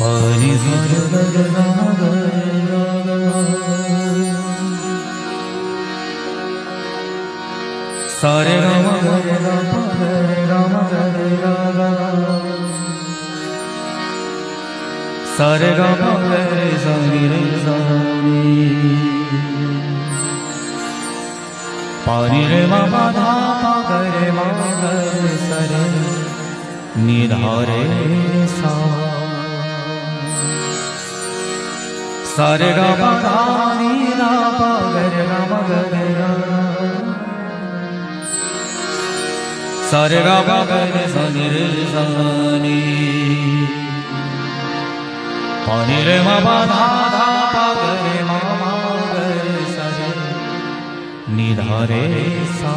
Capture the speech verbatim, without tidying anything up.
पानी सा रे गा रे गा मा गा रे गा गा। सा रे गा मा गा रे गा पा गा रे गा मा गा रे गा गा। सा रे गा मा गा रे सा नी रे सा नी। पा नी रे मा पा धा पा गा रे मा गा रे सा रे नी धा रे सा। सा रे गा पा धा नी धा पा गा रे गा मा गा रे गा। सा रे गा पा गा रे सा नी रे सा नी। पा नी रे मा पा धा धा पा गा रे मा मा गा रे सा रे नी धा रे सा।